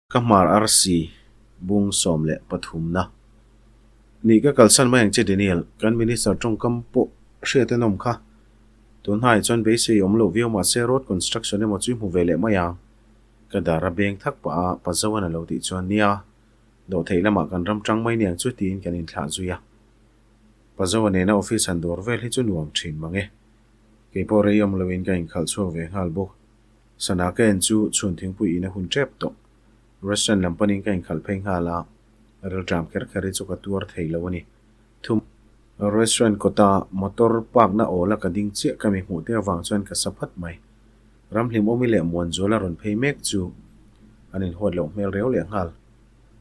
Ka hmar arsi bung 13 na. Nih ka kalsan mai ang che Daniel, kan Minister tawngkam pawh hriat en awm kha. Tun hnaiah chuan beisei awm loh viau mahse road construction emaw chu i hmu ve leh mai ang. Ka dar a beng thak pah a, pa Zoan a lo tih chuan nia, dawhtheih lamah kan ram tang mai niang chu tiin kan inthlah zui a. Pa Zoa nena office han dawr vel hi chu nuam thin mang e. Kei pawh rei awm loin ka inkhalh chhuak ve nghal bawk. Sana ka en chu chhun thingpui in a hun tep tawh. Restaurant lam panin ka inkhalh phei nghal a, rilṭam kher kher hi chu ka tuar thei lo a ni. Thum. Restaurant kawta motor park na awl a ka ding chiah ka mi hmuh te avang chuan ka sa phat mai. Ramhlim Awmi leh Muanzuala rawn phei mek chu an inhuat loh hmel reu leh nghal.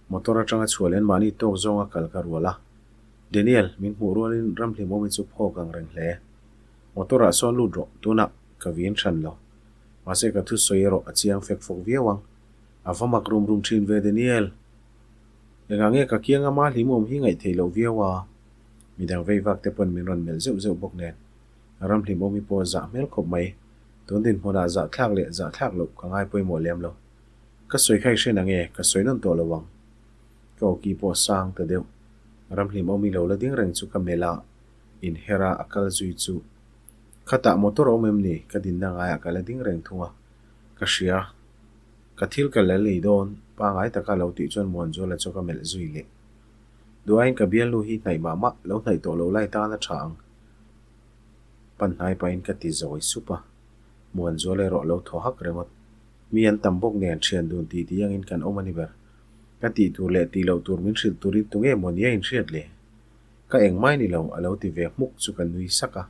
Motor atanga chhuah leh mahni tawk zawnga kal ka rual a. Daniel, min hmuh rualin Ramhlim Awmi chu phawk ang reng hle. Motor ah sawn lut rawh, tunah ka vin hran lo. Mahse ka thusawi erawh a chiang fek fawk viau ang. A va mak rum rum thin ve Daniel. Engah nge ka kianga mah hlimawm hi ngaih theih loh viau a? Midang vei vak te pawn min rawn melh zeuh zeuh bawk nen. Ram hlimawm hi pawh zah hmel khawp mai. Tun dinhmunah zah thlak leh zah thlak loh ka ngai pawimawh lem lo. Ka sawi kha i hre nange, ka sawi nawn tawh lo ang. Ka awki pawh sang ta deuh. Ram hlimawm hi lo la ding reng chu ka melh a, inher a a kal zui chu. Khatah motor a awm em ni? Ka dinna ngaiah ka la ding reng thung a, ka hria. Ka thil ka la lei dawn, pangai taka lo tih chuan Muanzuala chu ka melh zui leh. Duaiin ka bialnu hi hnaih mah mah, lo hnaih tawh lo lai tan a tha ang. Pan hnai pahin ka ti zawi sup a, Muanzuala erawh lo thaw hak ringawt. Mi an tam bawk nen thian dun tih tih angin kan awm a ni ber. Ka tih tur leh tih loh tur min hrilh turin tunge maw nia inhriat le? Ka eng mai ni lo, a lo ti ve hmuk chu ka nui sak a.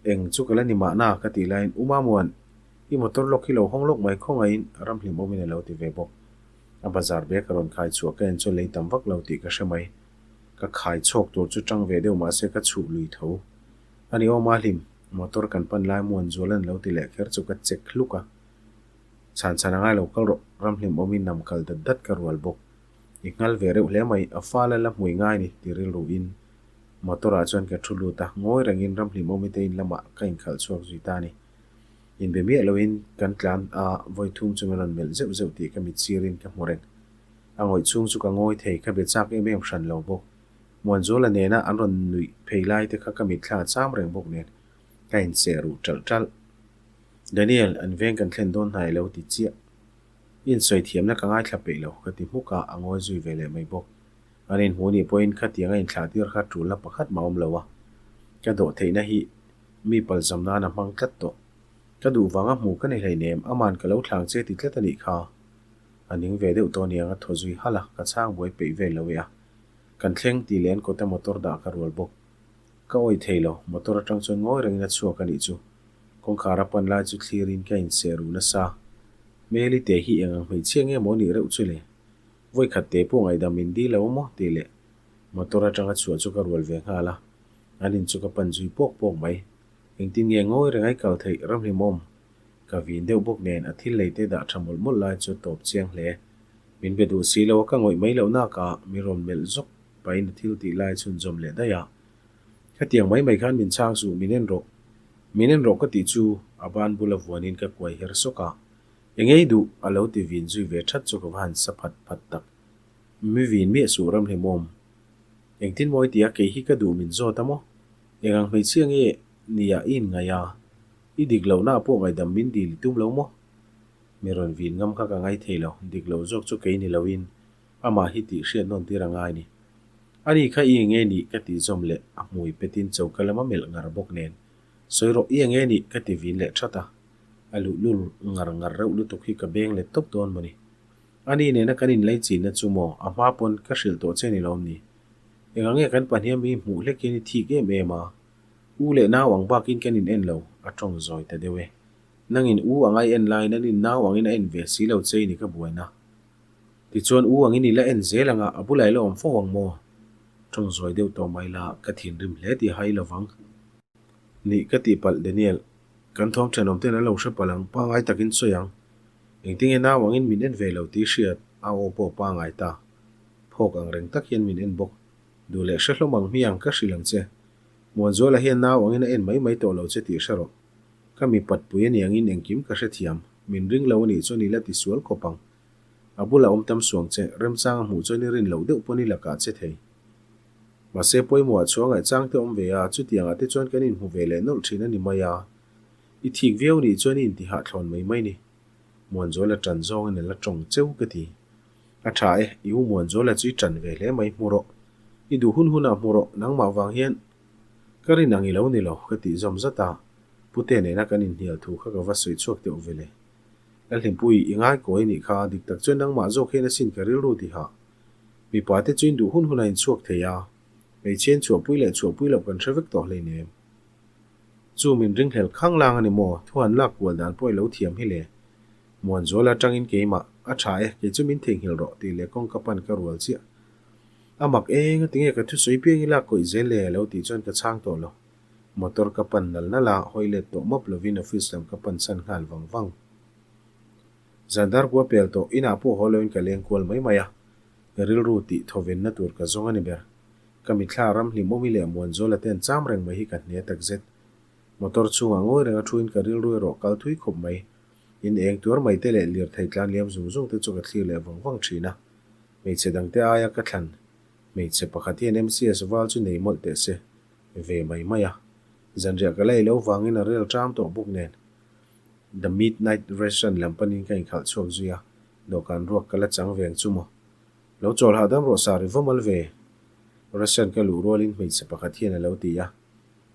Eng chu ka la ni mahna ka tih laiin U Mamuan, i motor lawk hi lo hawng lawk mai khawngaihin ram hlim awmin a lo ti ve bawk. A bazar bag a rawn khai chhuah ka en chu lei tam vak lo tih ka hre mai. Ka khai chhawk tur chu tang ve deuh mahse ka chhuh lui tho. A ni aw Mahlim, motor kan pan lai Muanzualan lo ti leh kher chu ka check hluk a. Chhan chhan a ngai lo kal rawh, ram hlim awmin nam kal dat dat ka rual bawk. I nghal ve reuh hle mai, a fal a la hmui ngai ni ti rilruin motor ah chuan ka thu lut a, ngawi rengin ramhlim awmite in lamah ka inkhalh chhuak zui ta a ni. Inbe miah loin kan tlan a, vawi thum chu min rawn melh zeuh zeuh tih ka mit sirin ka hmu reng. A ngawih chhung chu ka ngawi thei, ka be chak em em hran lo bawk. Muanzuala nena an rawn nuih phei lai te kha ka mitthla a cham reng bawk nen ka inseh ruh ṭalh ṭalh. Daniel, an veng kan thlen dawn hnai lo ti chiah. I insawi thiamna ka ngaithla peih lo, ka ti hmuk a, a ngawi zui ve leh mai bawk. An inhmuh nih pawhin khatiang a inthlah tir kha tulna pakhat mah awm lo a, ka dawh theihna hi mi palzam nan a hmang tlat tawh. Ka duh vanga hmuh ka ni hleinem, aman ka lo thlang che ti tlat a nih kha. A ning ve deuh tawh aniang a thaw zui halh a, ka chhang buai peih vel lo e a. Kan thleng tih leh an kawta motor dah ka rual bawk. Ka awih thei lo, motor atang chuan ngawi rengin a chhuak a nih chu. Kawngkhar a pan lai chu thlirin ka inseh ruh nasa. Meli te hi eng ang hmeichhia nge maw nih reuh chu le? Vawi khat te pawh ngaihdam min dil lo maw? tih leh motor atanga chhuah chu ka rual ve nghal a, an in chu ka pan zui pawk pawk mai. Engtin nge ngawi reng ai kal theih ramhlimawm? Ka vin deuh bawk nen a thil lei te dah tha mawlh mawlh lai chu a tawp chiang hle. Min be duh si lo a ka ngawih mai loh nak a, mi rawn melh zawk pahin a thil tih lai chhunzawm leh daih a. Hetiang mai mai khan min chhang suh, min en rawh. Min en rawh ka tih chu a ban bula vuanin ka kuai her sawk a. Engei duh a lo ti vin zui ve that chu ka va han sa phat phat tak. Mi vin miah suh ram hlimawm. Engtin mawi tia kei hi ka duh min zawt a maw? Eng ang hmeichhia nge nia i inngaih a? I dik lohna ah pawh ngaihdam min dil i tum lo maw? Mi rawn vin ngam kha ka ngai thei lo, dik lo zawk chu kei ni loin amah hi tih hriat nawn tir a ngai ni. Ani kha i enge nih ka tih zawm leh a hmui petin choka lama melh ngar bawk nen sawi rawh i enge nih ka ti vin leh that a. A luhlul ngar ngar reuh lutuk hi ka beng let tawp dawn mawni. Ani nena kan inlei chinna chu maw a hma pawn ka hrilh tawh che ni lawm ni. Engah nge kan pahnih mi hmuh hlek hian i thik em em a? U leh nau ang bakin kan in en lo, a tawng zawi ta deuh e. Nangin u ang a i en laiin anin nau angin a en ve si lo che i ni ka buaina. Tichuan u angin i la en zel anga a bulah i la awm fo ang maw? Tawng zawi deuh tawh mai la, ka thinrim hle tih hai lovang. Nih ka tihpalh Daniel, kan thawm thenawm ten an lo hre palh ang, pangai takin sawi ang. Engtinge nau angin min en ve lo tih hriat, a aw pawh pangai ta. Phawk ang reng tak hian min en bawk. Duh leh hre hlawm ang hmiang ka hrilh ang che. Muanzuala hian nau angin a en mai mai tawh lo che tih hre rawh. Ka mi patpui aniangin engkim ka hrethiam, min ring lo anih chuan i la tisual khawp ang. A bulah awm tam suang che, remchang a hmuh chuan i rin loh deuh pawn i lakah che thei. Mahse, pawimawhah chhuah ngaihchang te awm ve a, chutiangah te chuan kan inhmu ve leh nawlh thin a ni mai a. I thik viau nih chuan i intihah thlawn mai mai ni. Muanzuala ṭan zawngin a la ṭawng cheu ka ti. A ṭha e, i u Muanzuala chu i ṭan ve hle mai, hmu rawh. I duh hun hunah hmu rawh, nangmah vang hian ka rin ang i lo ni lo, ka tih zawm zat a. Pute nena kan inhnial thu kha ka va sawi chhuak deuh ve le. Lalhlimpui, i ngai kawi nih kha, dik tak chuan nangmah zawk hian asin ka rilru tihah. Mipa te chu in duh hun hunah in chhuak thei a, hmeichhia in chhuahpui leh chhuahpui loh kan hre vek tawh hleinem. Chu min ringhlel khang lang a ni maw? Thu han lak kual dan pawh i lo thiam hi le. Muanzuala atangin keimah, A tha e, kei chu min theihnghilh rawh tih leh kawngka pan ka rual chiah. A mak eng a tinge ka thusawi piang i lak kawih zel le a lo tih chuan ka chhang tawh lo. Motor ka pan nal nal a, hawi let tawh mawp lovin office lam ka pan san nghal vang vang. Zan dar kua pel tawh, inah pawh haw loin ka leng kual mai mai a, ka rilru tih thawvenna tur ka zawng a ni ber. Ka mithla ramhlim awmi leh Muanzuala te an cham reng mai hi ka hne takzet. Motor chhungah ngawi reng a thuin ka rilru erawh kal thui khawp mai. In eng tuar mai te leh lirthei tlan liam zung zung te chu ka thlir leh vang vang thin a. Hmeichhe dangte aia ka thlan hmeichhe pakhat hian MCS val chu nei mawlh teh se ve mai mai a. Zanriah ka la ei lo vangin a rel ṭam tawh bawk nen. The Midnight Restaurant lam panin ka inkhalh chhuak zui a, dawhkan ruak ka la chang ve ang chu maw. Lo chawl hahdam rawh sa ri va mal ve. Restaurant ka luh rualin hmeichhe pakhat hian a lo ti a.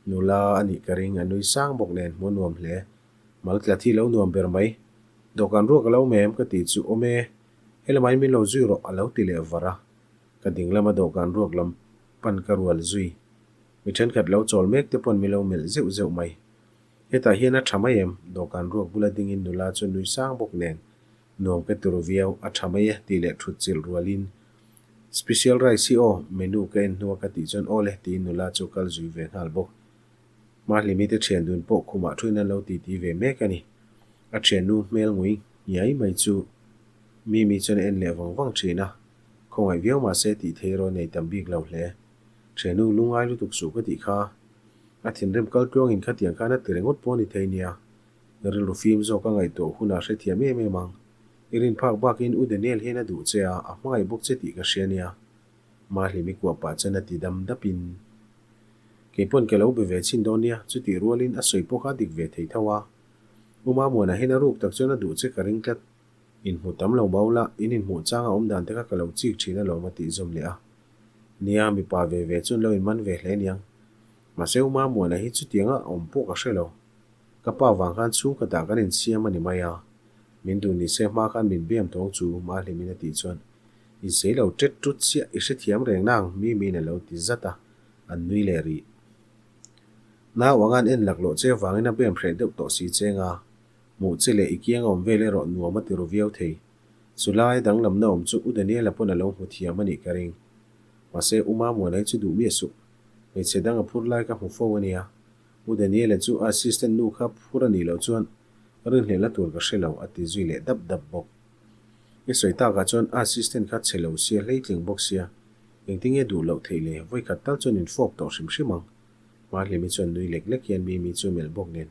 Nula a nih ka ring, a nui sang bawk nen hmuh a nuam hle. Mal tla thi lo nuam ber mai. Dawhkan ruak a lo awm em? Ka tih chu awm e. Helamain min lo zui rawh a lo ti leh var a. Ka ding lama dawhkan ruak lam pan ka rual zui. Mi thenkhat lo chawl mek te pawn min lo melh zeuh zeuh mai. Hetah hian a tha mai em? Dawhkan ruak bula dingin nula chu nui sang bawk nen nuam ka ti ru viau, a tha mai e tih leh thut chilh rualin Special rice hi aw, menu ka en hnua ka tih chuan aw le tiin nula chu kal zui ve nghal bawk. Mahlimi te thian dun pawh khumah thuin an lo titi ve mek a ni. A thiannu hmel ngui ngiai mai chu Mimi chuan a en leh vang vang thin a, khawngaih viau mahse tih thei erawh a nei tam bik lo hle. Thiannu lungngai lutuk suh ka tih kha. A thinrim kal tluangin khatiang khan a ti ringawt pawh a ni thei nia. Rilru fim zawk a ngaihtuah hunah hrethiam em em ang. I rin phak bakin U Daniel hian a duh che a, a hmangaih bawk che tih ka hria nia. Mahlimi kuah pah chuan a ti dam dapin, Keipawn ka lo be ve chhin dawn nia, chutih rualin a sawi pawh kha a dik ve thei tho a. U Mamuana hian a ruk tak chuan a duh che ka ring tlat. Inhmu tam lo mau la, in inhmuh changa awm dan te kha ka lo chik thin alawm a tih zawm leh a. Nia, mipa ve ve chuan lo inman ve hle niang. Mahse U Mamuana hi chutianga a awm pawh ka hre lo. Ka pa vang khan chhungkhatah kan insiam a ni mai a. Min duh ni se hma khan min biam tawng chu Mahlimin a tih chuan Insei lo tet tut chiah i hrethiam reng nang Mimiin a lo ti zat a, an nui leh rih. Nau angan en laklawh che vangin a bem hreh deuh tawh si cheng a, hmuh che leh i kiang a awm vel erawh nuam a ti ru viau thei. Chulai danglamna awm chu U Daniela pawn a lo hmu thiam a nih ka ring. Mahse U Mamuana hi chu duh miah suh. Hmeichhe dang a phur lai ka hmu fo a nia. U Daniela chu a assistant nu kha phur a nih loh chuan rinhlelhna tur ka hre lo a ti zui leh dap dap bawk. I sawi takah chuan a assistant kha chhe lo sia hleitling bawk sia engtinge duh loh theih le vawikhat tal chuan in fawp tawh hrim hrim ang. Mahlimi chuan nui lek lek hian Mimi chu melh bawk nen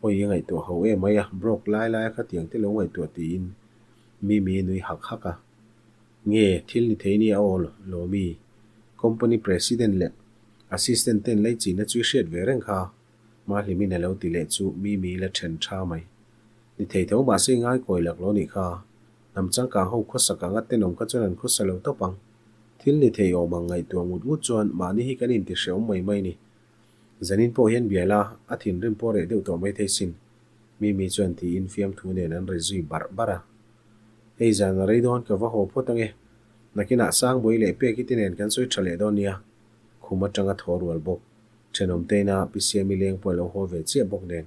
Awi i ngaihtuah ho em mai a broke lai lai a kha tiang te lo ngaihtuah tiin Mimi nui hak hak a. Nge thil ni thei nia aw Lawmi, company president leh assistant ten lei chihna chu i hriat ve reng kha Mahlimin a lo ti leh chu Mimi la then tha mai. Ni thei tho mahse i ngai kawi lak lo nih kha, hnam changkang ho khawsak anga tenawm kha chuan an khawsa lo tawp ang. Thil ni thei awm ang ngaihtuah ngut ngut chuan mahni hi kan intihrehawm mai mai ni. Zanin pawh hian bia la, a thinrim pawh reh deuh tawh mai thei sin. Mimi chuan tiin fiamthu nen an ri zui barh barh a. Hei zan a rei dawn ka va haw phawt ange. Nakinah Sangbawi leh Peki te nen kan sawi tha leh dawn nia. Khum atanga thaw rual bawk. Thenawm teina Pi Siami leng pawh a lo haw ve chiah bawk nen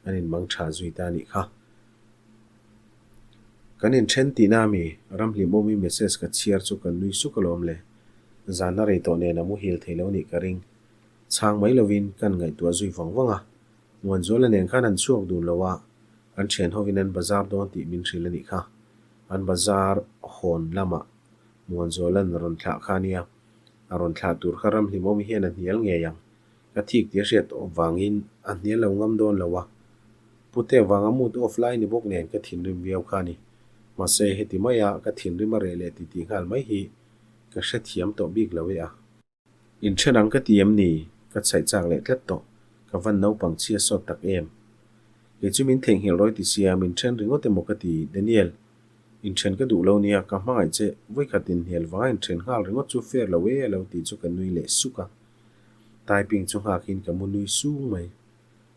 an inmang tha zui ta anih kha. Kan inthen tihna ami Ramhlimawmi message ka chhiar chu kan nui suk alawm le. Zan a rei tawh nen a muhil thei lo nih ka ring. Chhang mai lovin kan ngaihtuah zui vang vang a. Muanzuala nen khan an chhuak dun lo a, an thian hovin an bazar dawn tih min hrilh a nih kha. An bazar hawn lamah Muanzuala'n rawn thlah kha a nia. A rawn thlah tur kha Ramhlimawmi hian a hnial ngei ang. Ka thik tih a hriat tawh vangin a hnial lo ngam dawn lo a. Pute vanga mood off lai ni bawk nen ka thinrim viau kha a ni. Mahse, heti maia ka thinrim a reh leh titih nghal mai hi ka hrethiam tawh bik lo e a. Inthen ang ka ti em ni? Ka chhaih chak leh tlat tawh. Ka van naupang chhia sawt tak em? Kei chu min theihnghilh rawi ti sia, min then ringawt emaw ka ti, Daniel. Inthen ka duh lo nia, ka hmangaih che, vawikhat inhnial vanga inthen nghal ringawt chu fair lo e a lo ti chu ka nui leh suk a. Typing chu nghakin ka mu nui sung mai.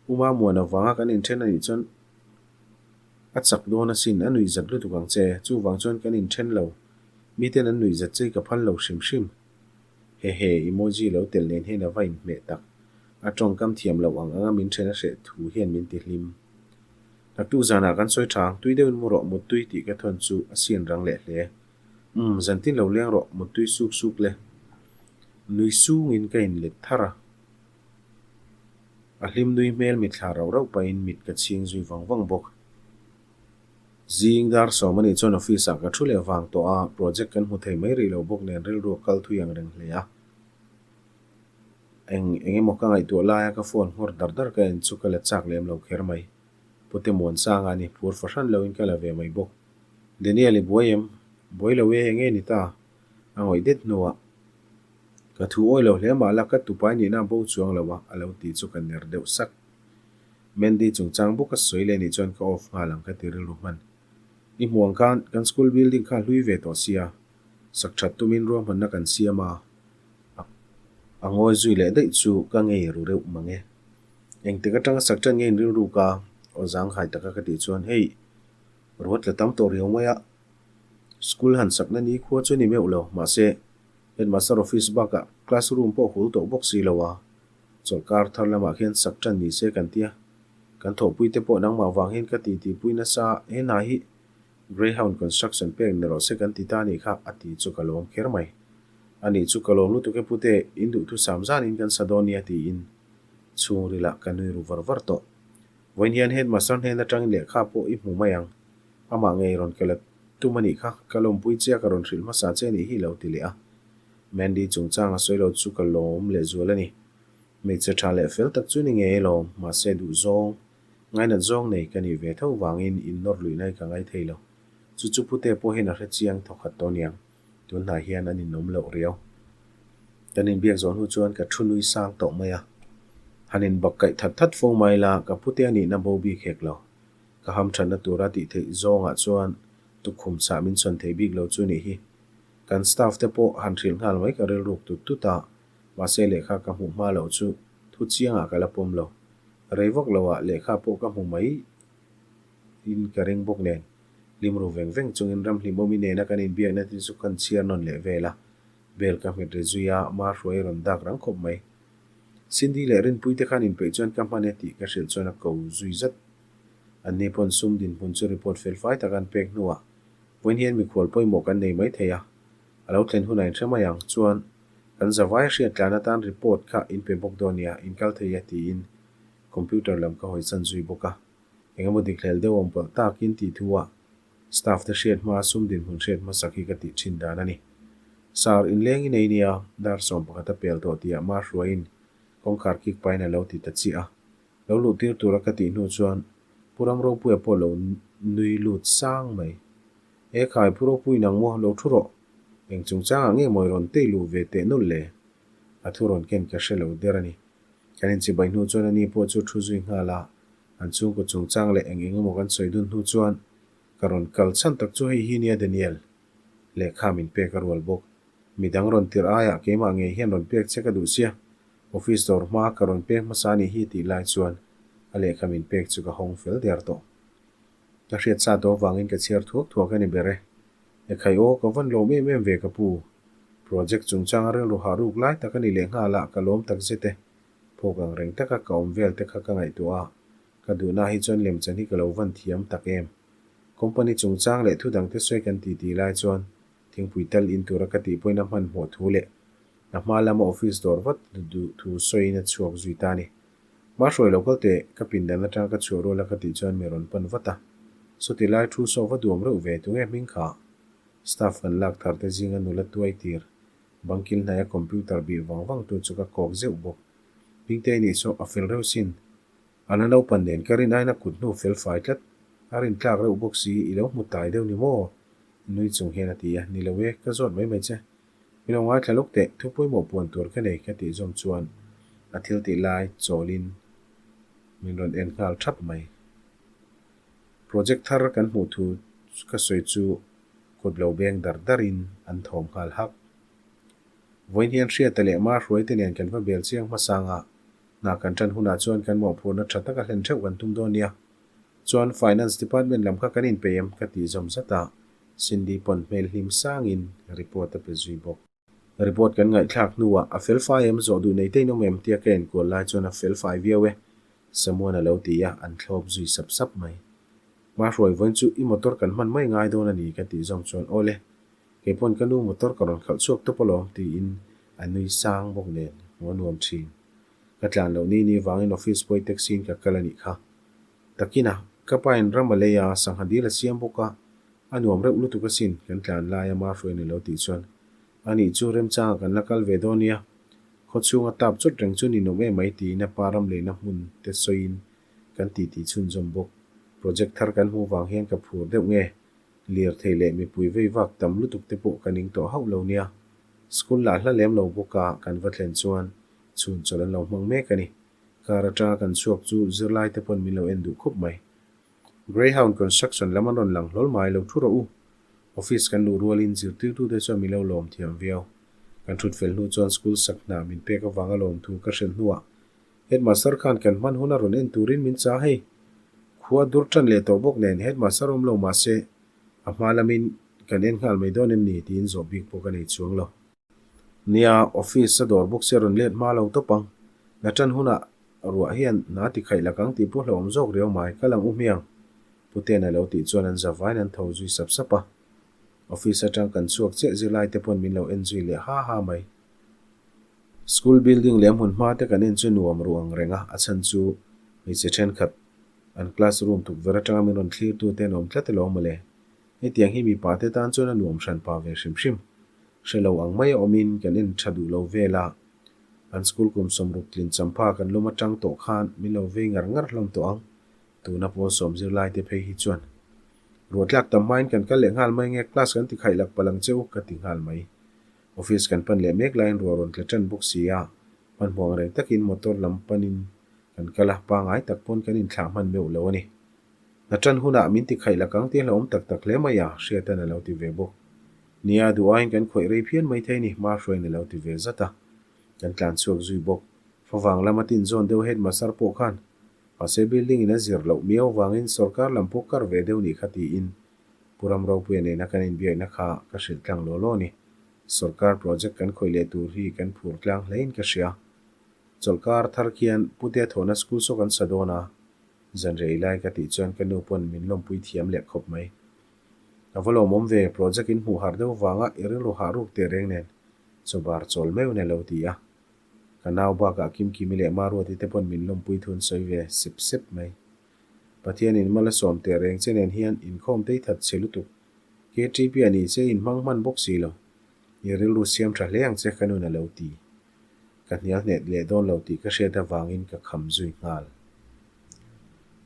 Uma muan avanga kan inthen a nih chuan a chak dawn asin, a nuihzat lutuk ang che, chuvang chuan kan inthen lo. Miten an nuihzat che i ka phal lo hrim hrim. Hehe, emoji lo telh nen hian a va inhmeh tak. A tawngkam thiam loh ang anga min then a hreh thu hian min ti hlim. Naktuk zanah kan sawi tha ang, tui deuhin mu rawh, muttui tih ka thawn chu a sin rang leh hle. Umm, zantin lo leng rawh, muttui suk suk le. Nui sungin ka inlet thar a. A hlim nui hmel mitthla rauh rauh pahin mit ka chhing zui vang vang bawk. Zing dar sawm a nih chuan office ah ka thu leh vang tawh a, project kan hmu thei mai rih lo bawk nen rilru a kal thui ang reng hle a. Eng eng emaw ka ngaihtuah laia ka phone nghawr dar dar ka en chu ka la chak lem lo kher mai. Pute Muansanga a ni, phur fahran loin ka la ve mai bawk. Daniel i buai em? Buai lo e, enge ni ta? A ngawih det hnuah ka thu awi lo hle mah la ka tupai nihna a bo chuang lo a, a lo ti chu ka ner deuh sak. Mandy chungchang bawk a sawi leh nih chuan ka off nghal ang ka ti rilru hman. I hmuh ang khan kan school building kha hlui ve tawh sia, sak that tumin ruahmanna kan siam a, a ngawi zui leh daih chu ka ngei ru reuh mang e. Engtik atanga sak tan ngeiin rilru ka aw zanghai taka ka tih chuan hei ruat la tam tawh riau mai a, school han sakna ni khua chu ni meuh lo, mahse headmaster office bakah classroom pawh hul tawh bawk si lo a, Chawlhkar thar lamah khian sak tan ni se kan tia. Kan thawhpui te pawh nangmah vang hian ka ti tihpui nasa, he hna hi Greyhound Construction pek ni rawh se kan ti ta anih kha a ti chu ka lawm kher mai. Anih chu ka lawm lutuk e pute, in duhthu sam zanin kan sa dawn nia tiin chhungril ah ka nui ru var var tawh. Vawiin hian headmaster hnen atangin lehkha pawh i hmu mai ang, amah ngei rawn ke la tum anih kha, ka lawmpui che a ka rawn hrilh hmasa che anih hi lo ti leh a. Mandy chungchang a sawi lo chu ka lawm lehzual a ni. Hmeichhe tha leh fel tak chu ni ngei alawm, mahse duhzawng, ngainat zawng nei ka nih ve tho vangin innawr luih nai ka ngai thei lo. Chu chu pute pawh hian a hre chiang thawkhat tawh aniang, tunhnai hian an inawm loh riau. Kan inbiak zawh hnu chuan ka thu nui sang tawh mai a. Han inbak kaih that that fo mai la, ka pute a nihna bo bik hek lo. Ka hamthatna tura tih theih zawngah chuan tukkhum chhah min chhawn thei bik lo chu nih hi. Kan staff te pawh han hrilh nghal mai ka rilruk tut tut a, mahse lehkha ka hmuh hma loh chu thu chiangah ka la pawm lo. Rei vak loah lehkha pawh ka hmu mai in ka ring bawk nen, hlim ru veng veng chungin ramhlimawmi nena kan inbiakna te chu kan chhiar nawn leh vel a, bel ka hmet ri zui a, ma hruai rawn dak rang khawp mai. Cindy leh Rinpui te khan inpeih chuan ka hman e tih ka hrilh chuan a ko zui zat. Anni pawn sum dinhmun chu report felfai tak an pek hnuah Vawiin hian mikhual pawimawh kan nei mai thei a, a lo thlen hunah in hre mai ang. Chuan, kan zavai hriat tlan atan report kha in pe bawk dawn nia, in kal thei e tiin computer lam ka hawi chan zui bawk a. Eng emaw dikhlel deuh awm palh takin tih thu ah staff te hriat hma sum dinhmun hriat hmasak hi ka tih thin dan a ni. Sir, inleng i nei nia, dar 11 a pel tawh tih ah ma hruaiin kawngkhar kik pahin a lo ti ta chiah a. Lo luh tir tura ka tih hnu chuan Pu Ramropuia pawh lo nui lut sang mai. E khai, Pu Ropui nang maw, lo thu rawh. Eng chungchangah nge mawi rawn tei luh ve teh nawlh le? A thu rawn ken ka hre lo der a ni. Kan inchibai hnu chuan ani pawh chu thu zui nghal a, an chhungkaw chungchang leh eng eng emaw kan sawi dun hnu chuan ka rawn kal chhan tak chu hei hi nia Daniel. Lehkha min pek a rual bawk. Midang rawn tirh aiah keimah ngei hian rawn pek che ka duh sia. Office dawr hma ka rawn pek hmasa anih hi tih lai chuan a lehkha min pek chu ka hawng fel der tawh. Ka hriat sa tawh avangin ka chhiar thuak thuak a ni ber e. Ekhai aw, ka van lawm em em ve ka pu. Project chungchanga rilru hah ruk lai tak a ni leh nghal a, ka lawm tak zet e. Phawk ang reng taka ka awm vel te kha ka ngaihtuah a, ka duhna hi chuan lemchan hi ka lo van thiam tak em. Company chungchang leh thu dangte sawi kan ti tih lai chuan thingpui tal in tura ka tih pawhin a hmanhmawh thu leh A hma lama office dawr vat duh thu sawiin a chhuak zui ta a ni. Hma hruai lo kal teh, ka pindan atanga ka chhuah rual a ka tih chuan mi rawn pan vat a. Sawti lai thu saw va duam reuh ve, tunge hming kha? Staff kan lak thar te zinga nula tuai tir, bangkil hnaia computer bih vang vang tu chu ka kawk zeuh bawk. Hmingte nih saw a fel reuh sin. A la naupan nen ka rin aina kut hnu fel fai tlat. A rintlak reuh bawk si, i lo hmu tai deuh ni maw? Nui chung hian a ti a, Ni lo e, ka zawt mai mai che. Mi lo ngaithla lawk teh, thu pawimawh puan tur ka nei ka tih zawm chuan a thil tih lai chawlin min rawn en nghal thap mai. Project thar kan hmuh thu ka sawi chu kut lo beng dar darin an thawm nghal hak. Vawiin hian Hriata leh Mahruaite nen kan va bel chiang hmasang a, hna kan tan hunah chuan kan mawhphurhna tha taka hlen theuh kan tum dawn nia. Chuan Finance Department lam kha kan inpeih em ka tih zawm zat a, Cindy pawn hmel hlim sangin report a pe zui bawk. Report kan ngaihthlak hnuah a fel fai em zawh duh nei tein awm em tia ka enkual lai chuan a fel fai viau e, Samuan a lo ti a, an thlawp zui sap sap mai. Mahruai vawiin chu i motor kan hman mai ngai dawn a ni ka tih zawng chuan awle, kei pawn ka nu motor ka rawn khalh chhuak tawp alawm tiin a nui sang bawk nen hmuh a nuam thin. Ka tlan loh ni ni vangin office pawh i taxi in ka kal a nih kha. Takin a, ka pa in ram a lei a, sangha dil a siam bawk a, a nuam reuh lutuk asin, kan tlan lai a Mahruain a lo tih chuan, A nih chu remchangah kan la kal ve dawn nia, khaw chhunga tap chawt reng chu ninawm em mai tiin a pa ram leina hmun te sawiin kan titi chhunzawm bawk. Project thar kan hmuh vang hian ka phur deuh nge, lirthei leh mipui vei vak tam lutuk te pawh ka ning tawh hauh lo nia. School lah hla lem lo bawk a, kan va thlen chuan chhun chawlh an lo hmang mek a ni. Car atanga kan chhuak chu zirlai te pawn min lo en duh khawp mai. Greyhound Construction lam an rawn lang hlawl mai lo thu rawh u. Office kan luh rualin zirtirtute chuan min lo lawm thiam viau. Kan thut fel hnu chuan school sak hna min pek avanga lawm thu ka hrilh hnuah Headmaster khan kan hman hun a rawn en turin min chah hei. Khua dur tan leh tawh bawk nen Headmaster awm lo mahse a hma lamin kan en nghal mai dawn em ni tiin zawh bik pawh ka nei chuang lo. Nia, office a dawr bawk sia rawn let hma lo tawp ang. Na tan hunah ruah hian hna ti khaih lak ang tih pawh hlauhawm zawk riau mai, kal ang u hmiang. Puten a lo tih chuan an zavain an tho zui sap sap a. Office atang kan chhuak chiah zirlai te pawn min lo en zui leh ha ha mai. School building leh hmun hma te kan en chu nuam ruh ang reng a, a chhan chu hmeichhe thenkhat an class room tukverh atanga min rawn thlir tu te an awm tlat alawm mawle. Hetiang hi mipa te tan chuan a nuam hran pa ve hrim hrim. Hre lo ang mai a awmin kan en tha duh lo vel a. An school kum sawmruk tlin champha kan lum atang tawh khan min lo vei ngar ngar hlawm tawh ang. Tuna pawl sawm zirlai te phei hi chuan ruahtlak tam hmain kan kal leh nghal mai nge class kan ti khaih lak palh ang che u ka ti nghal mai. Office kan pan leh mek laiin ruah rawn tla tan bawk si a, hmanhmawh ang reng takin motor lam panin kan kal a, pangai tak pawn kan inthlah hman meuh lo a ni. Hna tan hunah min ti khaih lak ang tih a hlauhawm tak tak hle mai a, Hriatan a lo ti ve bawk. Nia, duh aiin kan khawih rei phian mai thei ni, hma hruaiin a lo ti ve zat a. Kan tlan chhuak zui bawk. Favang lama tinzawn deuh headmaster pawh khan mahse building in a zir loh miau vangin sorkar lam pawh kar ve deuh nih kha tiin Pu Ramropuia nena kan inbiakna kha ka hrilh tlang law law a ni. Sorkar project kan khawih leh tur hi kan phur tlang hlein ka hria. Chawlhkar thar khian Putea thawhna school saw kan sa dawn a, Zan rei lai ka tih chuan ka nu pawn min lawmpui thiam leh khawp mai. A va lawmawm ve, project in hmuh harh deuh vanga i rilru hah ruk teh reng nen chawbar chawl meuh in a lo ti a. Ka nau bakah Kimkimi leh Maruati te pawn min lawmpui thu an sawi ve sep sep mai. Pathianin mal a sawm teh reng che nen hian inkhawm tei that che lutuk. KTP a ni che inhmang hman bawk si lo. I rilru siam tha hle ang che ka nun a lo ti. Ka hnial hnet leh dawn lo tih ka hriat avangin ka kham zui nghal.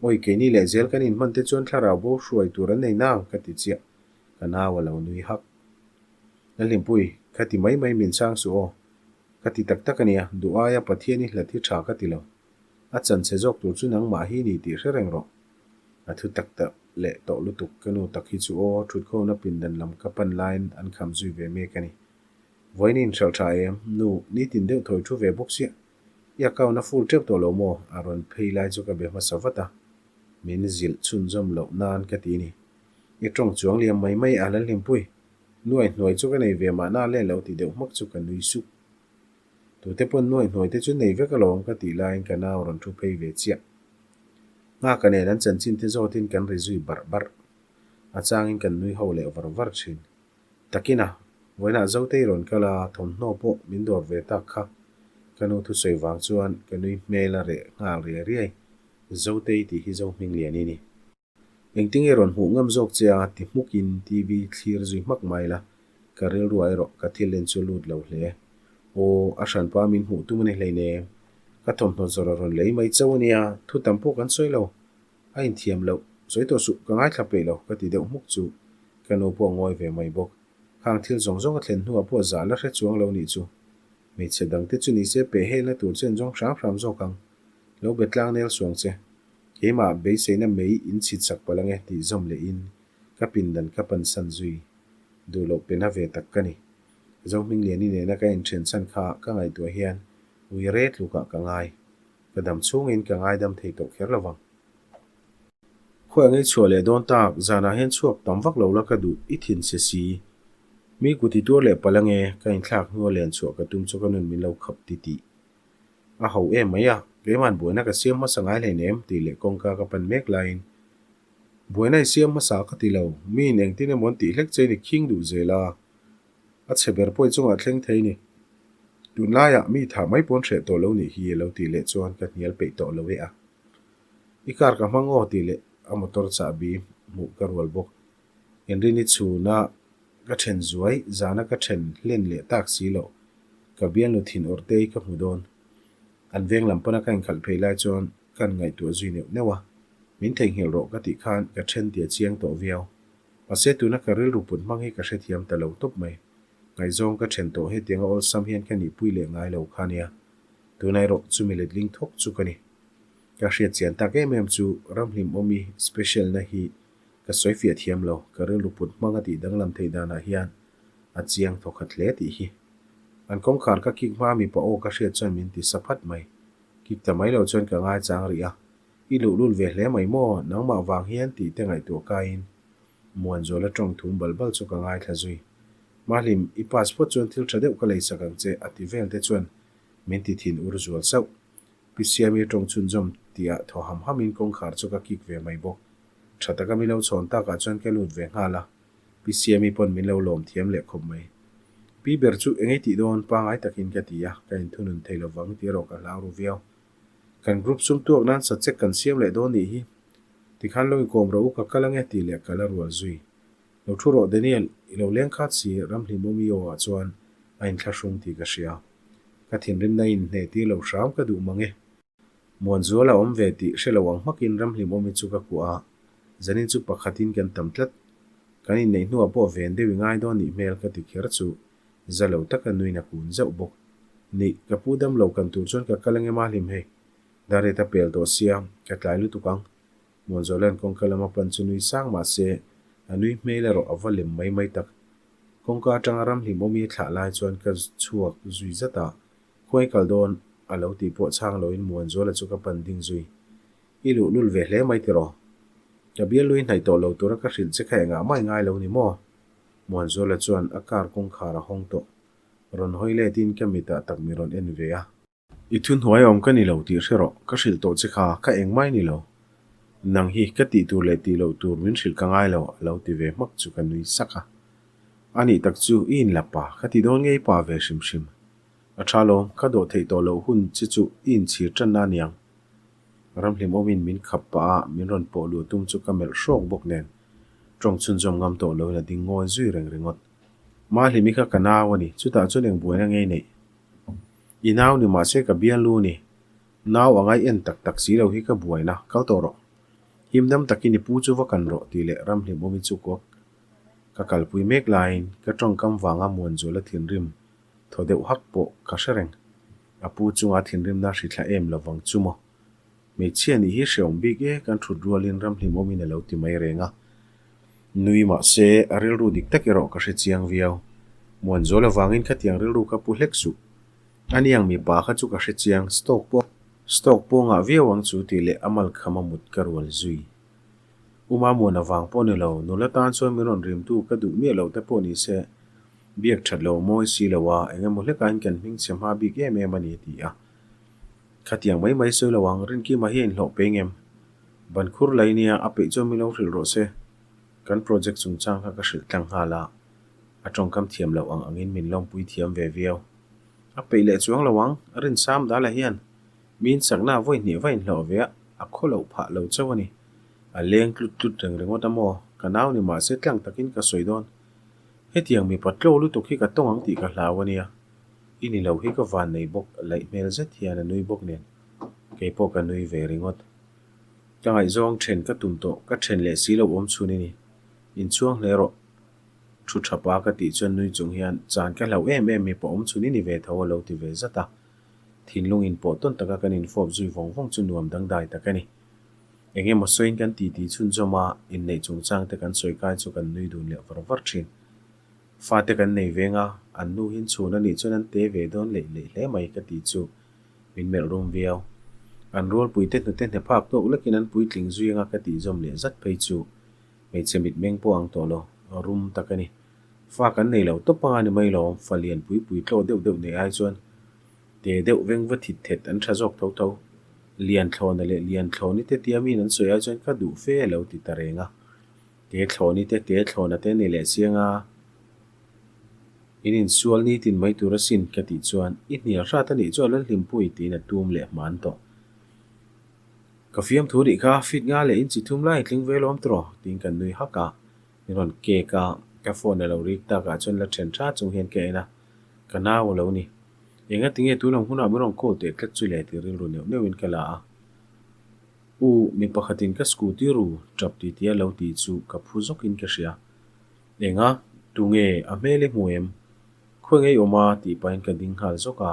Awi keini leh zel kan inhman te chuan thlarau bo hruai tur an nei nang ka ti chiah, ka nau a lo nui hak. Lalhlimpui, ka ti mai mai min chhang suh aw. Ka ti tak tak a nia, duh aia Pathian i hlat hi tha ka ti lo. A chanchhe zawk tur chu nangmah hi ni tih hre reng rawh. A thu tak tak leh tawh lutuk ka nu tak hi chu aw, thutkhawmna pindan lam ka pan laiin an kham zui ve mek a ni. Vawiin i inhralh tha em? Nu, nitin deuh thawi thu ve bawk sia. I account a full teuh tawh lo maw? A rawn phei lai chu ka be hmasa vat a. Min zilh chhunzawm loh nan ka ti ni. I tawng chuang liam mai mai a Lalhlimpui. Nuai hnuai chu ka nei ve mahna le lo ti deuh hmak chu ka nui suk. Tute pawn nuai hnuai te chu nei vek alawm ka tih laiin ka nau rawn thu phei ve chiah. Nghaka nen an chanchin te zawtin kan ri zui barh barh. A changin kan nui ho leh var var thin. Takin a, vawiinah Zotei rawn kal a, thawmhnaw pawh min dawr ve tak kha. Ka nu thusawi vang chuan ka nui hmel a reh nghal riai riai. Zotei tih hi Zohminglian i ni. Engtinge rawn hmuh ngam zawk che a ti hmukin TV thlir zui hmak mai la, ka rilruah erawh ka thil en chu lut lo hle. Aw, a hranpa min hmuh tum a ni hleinem. Ka thawmhnaw zawrh a rawn lei mai chauh a nia, thu tam pawh kan sawi lo. A inthiam loh Sawi tawh suh, ka ngaithla peih lo, ka ti deuh hmuk chu ka nu pawh a ngawi ve mai bawk. Khang thil zawng zawng a thlen hnuah pawh zah la hre chuang lo nih chu. Hmeichhe dangte chu nise peh helna tur chen zawng hram hram zawk ang. Lo be tlang nel suang che. Keimah beiseina mei in chhit sak palh ange tih zawm lehin ka pindan ka pansan zui. Duh loh pena ve tak ka ni. Zohmingliani nena ka inthen chhan kha ka ngaihtuah hian ui re tlukah ka ngai. Ka dam chhungin ka ngaidam thei tawh kher lovang. Khawi angei chhuah leh dawn tak, zanah hian chhuak tam vak lo la ka duh, i thin che si. Mi kut i tuar leh palh ange, ka inthlak hnua len chhuah ka tum chu ka nun min lo khap ti tih. A ho em mai a, keima'n buaina ka siam hmasa ngai hleinem tih leh kawngka ka pan mek laiin Buaina i siam hmasa ka ti lo, miin engtin emaw an tih hlek che i ni khing duh zel a, a chhe ber pawh i chungah thleng thei ni. Tunlaiah mi thah mai pawn hreh tawh lo nih hi a lo tih leh chuan ka hnial peih tawh lo e a. I car ka hmang aw tih leh a motor chahbi hmuh ka rual bawk. Inrini chhuna ka then zuai, zana ka then hlen leh tak si loh. Ka bialnu thin awrh te hi ka hmu dawn. An veng lam pana ka inkhalh phei lai chuan kan ngaihtuah zui neuh neuh a. Min theihnghilh rawh ka tih khan ka then tih a chiang tawh viau. Mahse tuna ka rilru put hmang hi ka hrethiam ta lo tawp mai. Ngaihzawng ka then tawh hetianga awlsam hian ka nihpui leh ngai lo kha nia. Tuna erawh chumi letling thawk chu ka ni. Ka hriat chian tak em em chu Ramhlimawmi special na hi ka sawi fiah thiam lo, ka rilru put hmang a tih danglam theih danah hian a chiang thawkhat hle tih hi. An kawngkhar ka kik hma mipa aw ka hriat chuan min ti sa phat mai. Kik ta mai lo chuan ka ngaichang rih a, I luhlul ve hle mai maw, nangmah vang hian tih te ngaihtuah kaiin Muanzuala tawng thum bal bal chu ka ngaithla zui. Mahlim, i passport chuan thil tha deuh ka lei sak ang che a ti vel te chuan min ti thin ur zual sauh. Pi Siami tawng chhunzawm tihah thaw ham hamin kawngkhar chu ka kik ve mai bawk. Tha taka min lo chhawn takah chuan ka lut ve nghal a, Pi Siami pawn min lo lawm thiam leh khawp mai. Pi ber chu engei tih dawn pangai takin ka ti a, ka inthunun thei lovang tih erawh ka hlau ru viau. Kan group sum tuak nan sachek kan siam leh dawn nih hi. Tikhan lo inkawm rawh u ka kal ange tih leh ka la rual zui. Lo thu rawh Daniel, i lo leng khat si Ramhlimawmi aw ah chuan a inthlahrung tih ka hria. Ka thinrimna in hneh tir lo hram ka duh mang e. Muanzual a awm ve tih hre lo ang hmakin Ramhlimawmi chu ka kuah a, zanin chu pakhatin kan tam tlat. Kan inneih hnuah pawh ven deuh i ngai dawn nih hmel ka ti kher chu za lo taka nuin a kun zauh bawk. Nih, ka pu dam lo kan tur chuan ka kal ange Mahlim hei. Dariat a pel tawh sia, ka tlai lutuk ang. Muanzuala'n kawngka lama pan chu nui sang mah se, a nui hmel erawh a va lem mai mai tak. Kawngka atanga Ramhlimawmi a thlah lai chuan ka chhuak zui zat a, Khuai kal dawn a lo tih pawh chhang loin Muanzuala chu ka pan ding zui. I luhlul ve hle mai tiraw? Ka bialui hnaih tawh lo tura ka hrilh che kha engah mah i ngai lo ni maw? Muanzuala chuan a car kawngkhar a hawng tawh. Rawn hawi letin ka mitah tak mi rawn en ve a. I thuhnuai awm ka ni lo tih hre rawh, ka hrilh tawh che kha, ka engmah i ni lo. Nang hi ka tih tur leh tih loh tur min hrilh ka ngai lo a lo ti ve hmak chu ka nui sak a. A nih tak chu i inla pa, ka ti dawn ngei pa ve hrim hrim. A tha lawm, ka dawh theih tawh loh hun che chu i inchhir tanna a niang. Ramhlimawmin min khap pah a, min rawn pawh luh tum chu ka melh hrawk bawk nen tawng chhunzawm ngam tawh loin a ding ngawi zui reng ringawt. Mahlimi kha ka nau a ni, chutah chuan eng buaina ngei neih. I nau ni mahse ka bialnu ni. Nau a ngai en tak tak si lo hi ka buaina, kal tawh rawh. Himdam takin i pu chu va kan rawh tih leh Ramhlimawmi chu kuak ka kalpui mek laiin ka tawngkam vanga Muanzuala thinrim thaw deuh hak pawh ka hre reng. A pu chunga thinrimna hri thla em lovang chu maw? Hmeichhia nih hi hreawm bik e kan thut rualin Ramhlimawmin a lo ti mai reng a. Nui mahse a rilru dik tak erawh ka hre chiang viau. Muanzual avangin khatiang rilru ka pu hlek suh. Aniang mipa kha chu ka hre chiang, stock pawh stock pawh ngah viau ang chu tih leh a malkham a mut ka rual zui. Uma Muan avang pawh ni lo, nula tan chuan min rawn rimtu ka duh miah lo te pawh ni se, biak that lo mawi si lo a, eng emaw hlekain kan hmingchhe hma bik em em a ni a ti a. Khatiang mai mai sawi lo ang, Rinkima hi a inhlawh peng em? Ban khur lai nia, a peih chuan min lo hrilh rawh se. Kan project chungchang kha ka hrilh tlang nghal a, a tawngkam thiam loh ang angin min lawmpui thiam ve viau. A peih leh chuang lo ang, Rinsam Dala hian min chakna vawi hnih va inhlawh ve a, a khaw loh phah lo chauh a ni. A leng tlut tlut reng ringawt a maw? Ka nau ni mahse tlang takin ka sawi dawn. Hetiang mipa tlo lutuk hi ka tawng ang tih ka hlau a nia. I ni lo hi ka van nei bawk laih hmel zet hian a nui bawk nen keipawh ka nui ve ringawt. Ka ngaihzawng then ka tum tawh, ka then leh si lo awm chhun i ni. Inchhuang hle rawh. Thu tha pa ka tih chuan nui chung hian chan ka hlauh em em mipa awm chhun i ni ve tho a lo ti ve zat a. Thinlung inpawh tawn taka kan infawp zui vawng vawng chu nuam dangdai tak a ni. Eng emaw sawiin kan titi chhunzawm a, inneih chungchang te kan sawi kai chu kan nui dun leh var var thin. Fate kan nei veng a, an nu hin chhun a nih chuan an te ve dawn leih leih hle mai ka ti chu min melh rum viau. An rualpuite hnute hne phak tawk lekin an puitling zui anga ka tih zawm leh zat phei chu hmeichhe mitmeng pawh ang tawh lo, rum tak a ni. Fa kan nei lo tawp anga ni mai lawm, fa lian pui pui tlawh deuh deuh nei ai chuan te deuh veng va thit thet an tha zawk tho tho. Lian thlawna leh lian thlawni te tia miin an sawi ai chuan ka duh fe lo ti ta reng a. Te thlawni te te thlawna te ni leh chiang a, in insual nitin mai tur asin ka tih chuan i hnial hrat a nih chuan Lalhlimpui tiin a tum leh hman tawh. Ka fiamthu nih kha fit nga leh inchi thum lai tling ve lawm tawh tiin kan nui hak a, min rawn kek a, ka phone a lo rik takah chuan la then tha chung hian ka en a, ka nau a lo ni. Engati nge tun ang hunah min rawn call teh tlat chu le tih rilru neuh neuhin ka la a. U, mi pakhatin ka scooty ru tap ti tia lo ti chu ka phu zawkin ka hria. Enga, tunge a hmel i hmu em? Khawi ngei awm a tih pahin ka ding nghal zawk a.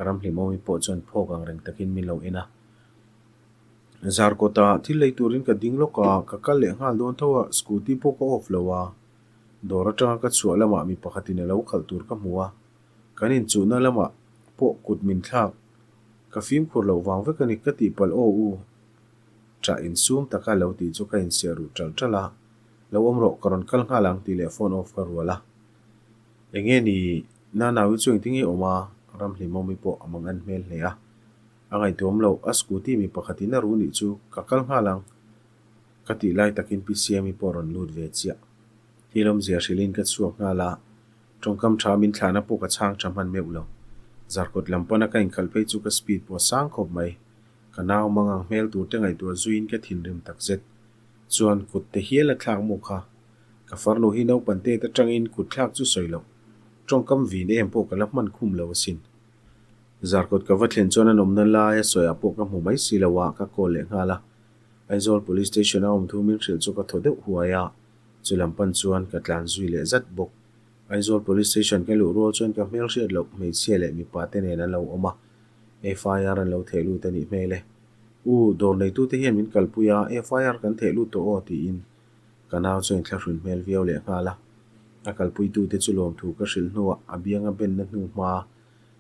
Ramhlimawmi pawh chuan phawk ang reng takin min lo en a. Zarkawta thil lei turin ka ding lawk a, ka kal leh nghal dawn tho a, scooty pawh ka off lo a. Dawr atanga ka chhuah lamah mi pakhatin a lo khalh tur ka hmu a, kan inchuhna lamah pawh kut min thlak. Ka fimkhur loh vang vek a ni ka tihpalh aw u. Ṭah insum taka lo tih chu ka insiah ruh ṭalh ṭalh a, Lo awm rawh, ka rawn kal nghal ang tih leh phone off ka rual a. Enge ni, Nanaui chu engtin nge awm a, Ramhlimawmi pawh a mang an hmel hle a. A ngaihtuam loh, a scooty mi pakhatin a ru nih chu ka kal nghal ang ka tih lai takin Pi Siami pawh a rawn lut ve chiah. Thil awmzia hrilhin ka chhuak nghal a, tawngkam tha min thlahna pawh ka chhang tha hman meuh lo. Zarkawt lam pana ka inkhalh phei chu ka speed pawh a sang khawp mai. Ka nau mang ang hmel tur te ngaihtuah zuiin ka thinrim takzet. Chuan kut te hial a thlak mu kha. Ka farnu hi naupan tet atangin kut thlak chu sawi loh. Tawngkam vin em pawh ka la hman khum lo asin. Zarkawt ka va thlen chuan an awmna laia sawiah pawh ka hmu mai si lo a, ka call leh nghal a. Aizawl Police Station a awm thu min hrilh chu ka thaw deuh huai a, chu lam pan chuan ka tlan zui leh zat bawk. Aizawl Police Station ka luh rual chuan ka hmel hriat loh hmeichhia leh mipa te nen an lo awm a, FIR an lo theh lut a nih hmel e. U, dawr neitute hian min kalpui a, FIR kan theh lut tawh aw tiin ka nau chuan thlahrun hmel viau leh nghal a. A kalpuitute chu lawmthu ka hrilh hnuah a bianga benna hnu hma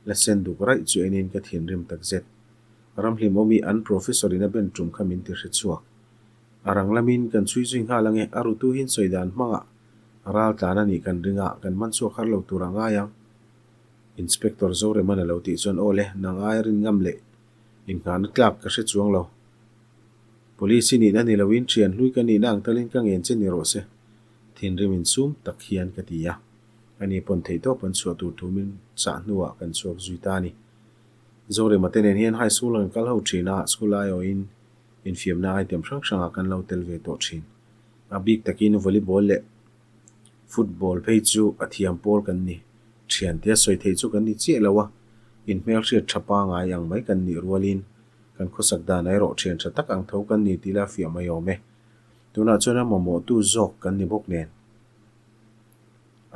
la sen duk raih chu enin ka thinrim takzet. Ramhlimawmi an professor in a ben tum kha min ti hre chhuak. A rang lamin kan chhui zui nghal ange, a rutu hin sawi dan hmangah ral tlan a nih kan ring a, kan man chhuak har lo tur a ngai ang. Inspector Zoreman a lo tih chuan aw le, nang aia rin ngam leh inngahna tlak ka hre chuang lo. Police i nihna ni loin thian hlui ka nihna ang talin ka ngen che ni rawh se, thinrim insum tak hian ka ti a. Ani pawn theihtawp an chhuah tur thu min chah hnuah kan chhuak zui ta a ni. Zorema te nen hian high school kan kal ho thin a, school aiawhin infiamna item hrang hrangah kan lo tel ve tawh thin. A bik takin volleyball leh football phei chu a thiam pawl kan ni. Thian tia sawi theih chu kan ni chiah lo a, inhmelhriat tha pangai ang mai kan nih rualin kan khawsak dan erawh thian tha tak ang tho kan ni tih la fiah mai awm e. Tunah chuan a mamawhtu zawk kan ni bawk nen.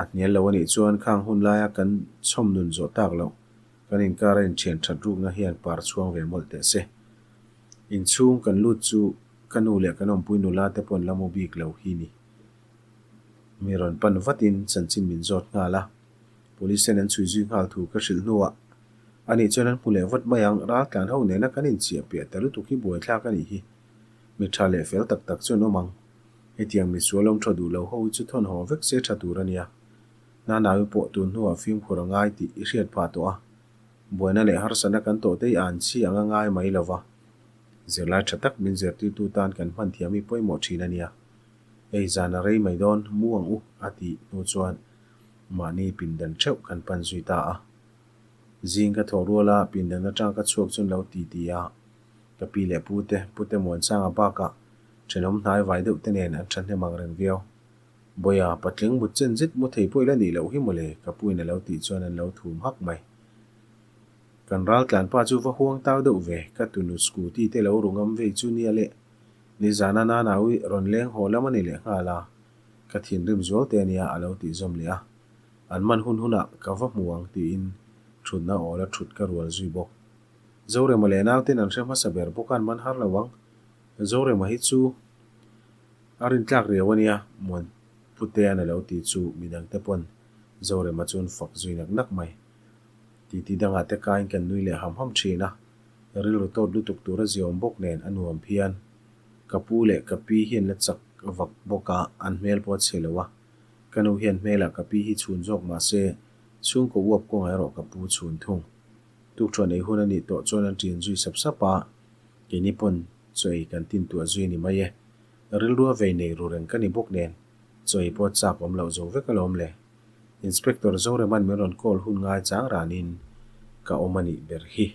A hnial lo a nih chuan khang hun laia kan chhawm nun zawh tak loh kan inkar a inthian that rukna hian par chhuang ve mawlh teh se. Inchhung kan lut chu ka nu leh kan awmpui nula te pawh an la mu bik lo hi ni. Mi rawn pan vatin chanchin min zawt nghal a, Police ten an chhui zui nghal thu ka hrilh hnuah a nih chuan an hmu leh vat mai ang, raltlan ho nena kan inchiah piah ta lutuk hi buaithlak a nih hi. Mi tha leh fel tak tak chu an awm ang. Hetiang misual awm tha duh lo ho hi chu thawn haw vek se tha tur a nia. Nanawi pawh tun hnuah fimkhur a ngai tih i hriat phah tawh a. Buaina leh harsatna kan tawh te i an chhi ang a ngai mai lo va. Zirlai tha tak min zirtirtu tan kan hman thiam hi pawimawh thin a nia. Hei zan a rei mai dawn, mu ang u a tih hnu chuan mahni pindan theuh kan pan zui ta a. Zing ka thawh rual a, pindan atang ka chhuak chuan lo ti ti a. Ka pi leh pu te, pu te Muansanga bakah Thenawm hnai vai deuh te nen an thahnem ang reng viau. Bawiha, patling mut chen zet mu thei pawh i la nih loh hi mawle, ka puin a lo tih chuan an lo thum hak mai. Kan ral tlan pa chu va huang tau deuh ve, ka tunu scooty te lo ru ngam vei chu nia le. Nizana Nanaui rawn leng haw lam a ni lehnghal a, ka thinrim zual te ania a lo tih zawm leh a. An man hun hunah ka va hmu ang tiin thutna awl a thut ka rual zui bawk. Zorema leh nauten an hre hmasa ber bawk a an man har lo ang. Zorema hi chu a rintlak riau ania Muan Putea'n a lo ti chu midangte pawn Zorema chu an fak zui nak nak mai. Titi dangah te kain kan nui leh ham ham thin a, rilru tawt lutuk tur a ziawm bawk nen a nuam phian. Ka pu leh ka pi hian la chak vak bawk a, an hmel pawh a chhe lo a. Ka nu hian hmelah ka pi hi chhun zawk mah se, chhungkaw uap kawngah erawh ka pu chhun thung. Tukṭhuan ei hun a nih tawh chuan an ṭin zui sap sap a, keini pawn chaw ei kan tin tuah zui a ni mai e. Rilrua vei nei ru reng ka ni bawk nen, chaw ei pawh chak awm loh zo vek alawm le. Inspector Zoreman min rawn call hun ngai chang ranin ka awm a nih ber hi.